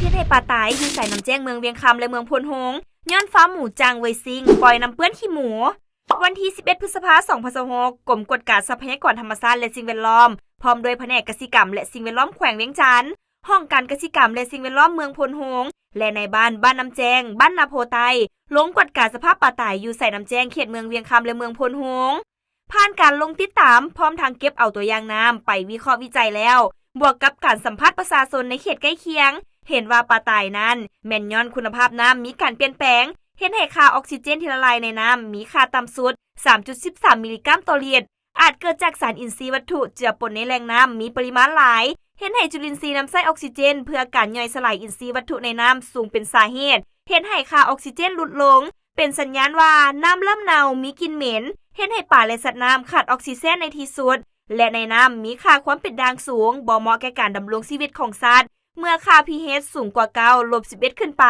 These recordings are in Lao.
ເຮັດໃຫ້ປາຕາຍຢູ່ສາຍນ້ຳແຈ້ງເມືອງວຽງຄຳ ແລະ ເມືອງໂພນໂຮງ ຍ້ອນຟາມໝູຈ້າງເວີຍຊິງປ່ອຍນ້ຳເປື້ອນຂີ້ໝູ. ວັນທີສິບເອັດ ພຶດສະພາ ສອງພັນຊາວຫົກ ກົມກວດກາຊັບພະຍາກອນທຳມະຊາດ ແລະ ສິ່ງແວດລ້ອມ ພ້ອມດ້ວຍພະແນກກະສິກຳ ແລະ ສິ່ງແວດລ້ອມແຂວງວຽງຈັນ, ຫ້ອງການກະສິກຳ ແລະ ສິ່ງແວດລ້ອມເມືອງໂພນໂຮງ ແລະ ນາຍບ້ານບ້ານນ້ຳແຈ້ງ, ບ້ານນາໂພໃຕ້ ລົງກວດກາສະພາບປາຕາຍຢູ່ສາຍນ້ຳແຈ້ງເຂດເມືອງວຽງຄຳ ແລະ ເມືອງໂພນໂຮງ. ຜ່ານການລົງຕິດຕາມ ພ້ອມທັງເກັບເອົາຕົວຢ່າງນ້ຳໄປວິເຄາະວິໄຈແລ້ວ, ບວກກັບການສຳພາດປະຊາຊົນໃນເຂດໃກ້ຄຽງ, ເຫັນວ່າປາຕາຍນັ້ນແມ່ນຍ້ອນຄຸນນະພາບນ້ຳມີການປ່ຽນແປງ, ເຮັດໃຫ້ຄ່າອອກຊີເຈນທີ່ລະລາຍໃນນ້ຳມີຄ່າຕ່ຳສຸດ ສາມຈຸດສິບສາມ ມິລລີກຣາມຕໍ່ລິດ, ອາດເກີດຈາກສານອິນຊີວັດຖຸເຈືອປົນໃນແຫຼ່ງນ້ຳມີປະລິມານຫຼາຍ, ເຮັດໃຫ້ຈຸລິນຊີນຳໃຊ້ອອກຊີເຈນເພື່ອການຍ່ອຍສະຫຼາຍອິນຊີວັດຖຸໃນນ້ຳສູງເປັນສາເຫດ ເຮັດໃຫ້ຄ່າອອກຊີເຈນຫຼຸດລົງ, ເປັນສັນຍານວ່ານ້ຳເລີ່ມເນົ່າ, ມີກິ່ນເໝັນ, ເຮັດໃຫ້ປາ ແລະ ສັດນ້ຳຂາດອອກຊີເຈນໃນທີ່ສຸດ ແລະ ໃນນ້ຳມີຄ່າຄວາມເປັນດ່າງສູງ, ບໍ່ເໝາະແກ່ການດຳລົງຊີວິດຂອງສັດ. ເມື່ອຄ່າ pH ສູງກວ່າເກົ້າ ລົບສິບເອັດ ຂຶ້ນໄປ,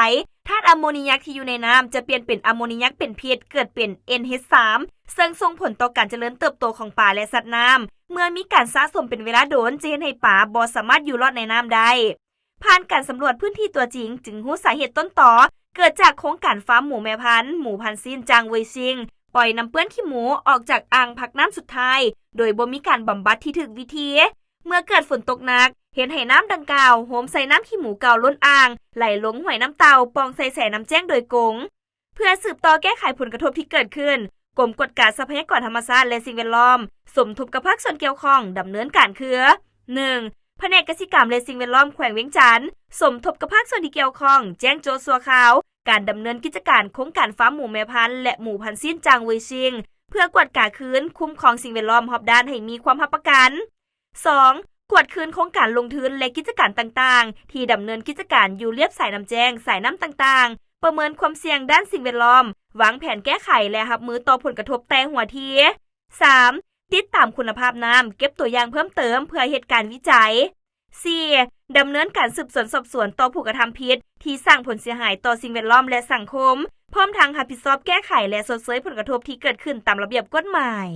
ທາດອາໂມນີຍັກທີ່ຢູ່ໃນນ້ຳຈະປ່ຽນເປັນອາໂມນີຍັກເປັນພິດ ເກີດເປັນ NH ສາມ ເຊິ່ງສົ່ງຜົນຕໍ່ການຈະເລີນເຕີບໂຕຂອງປາ ແລະ ສັດນ້ຳ. ເມື່ອມີການສະສົມເປັນເວລາດົນ ຈະເຮັດໃຫ້ປາບໍ່ສາມາດຢູ່ລອດໃນນ້ຳໄດ້. ຜ່ານການສຳຫຼວດພື້ນທີ່ຕົວຈິງ ຈຶ່ງຮູ້ສາເຫດຕົ້ນຕໍ ເກີດຈາກໂຄງການຟາມໝູແມ່ພັນ, ໝູພັນຊີ້ນ ຈ້າງເວີຍຊິງ ປ່ອຍນ້ຳເປື້ອນຂີ້ໝູອອກຈາກອ່າງພັກນ້ຳສຸດທ້າຍ ໂດຍບໍ່ມີການບຳບັດທີ່ຖືກວິທີ. ເມື່ອເກີດຝົນຕົກໜັກ ເຮັດໃຫ້ນ້ຳດັ່ງກ່າວໂຮມໃສ່ນ້ຳຂີ້ໝູເກົ່າລົ້ນອ່າງ, ໄຫຼລົງຫ້ວຍນ້ຳເຕົ່າ, ປ່ອງໃສ່ສາຍນ້ຳແຈ້ງໂດຍກົງ. ເພື່ອສືບຕໍ່ແກ້ໄຂຜົນກະທົບທີ່ເກີດຂຶ້ນ, ກົມກວດກາຊັບພະຍາກອນທຳມະຊາດ ແລະ ສິ່ງແວດລ້ອມ ສົມທົບກັບພາກສ່ວນກ່ຽວຂ້ອງດຳເນີນການຄື: ໜຶ່ງ ພະແນກກະສິກຳ ແລະ ສິ່ງແວດລ້ອມແຂວງວຽງຈັນ ສົມທົບກັບພາກສ່ວນທີ່ກ່ຽວຂ້ອງ ແຈ້ງໂຈະຊົ່ວຄາວການດຳເນີນກິດຈະການໂຄງການຟາມໝູແມ່ພັນ ແລະ ໝູພັນຊີ້ນ ຈ້າງເວີຍຊິງ ເພື່ອກວດກາຄືນ, ຄຸ້ມຄອງສິ່ງແວດລ້ອມຮອບດ້ານໃຫ້ມີຄວາມຮັບປະກັນ. ສອງ ກວດຄືນໂຄງການລົງທຶນ ແລະ ກິດຈະການຕ່າງໆ ທີ່ດຳເນີນກິດຈະການຢູ່ລຽບສາຍນ້ຳແຈ້ງ, ສາຍນ້ຳຕ່າງໆ, ປະເມີນຄວາມສ່ຽງດ້ານສິ່ງແວດລ້ອມ, ວາງແຜນແກ້ໄຂ ແລະ ຮັບມືຕໍ່ຜົນກະທົບແຕ່ຫົວທີ. ສາມ ຕິດຕາມຄຸນນະພາບນ້ຳ, ເກັບຕົວຢ່າງເພີ່ມເຕີມເພື່ອເຮັດການວິໄຈ. ສີ່ ດຳເນີນການສືບສວນສອບສວນຕໍ່ຜູ້ກະທຳຜິດທີ່ສ້າງຜົນເສຍຫາຍຕໍ່ສິ່ງແວດລ້ອມ ແລະ ສັງຄົມ, ພ້ອມທັງຮັບຜິດຊອບແກ້ໄຂ ແລະ ຊົດເຊີຍຜົນກະທົບທີ່ເກີດຂຶ້ນຕາມລະບຽບກົດໝາຍ.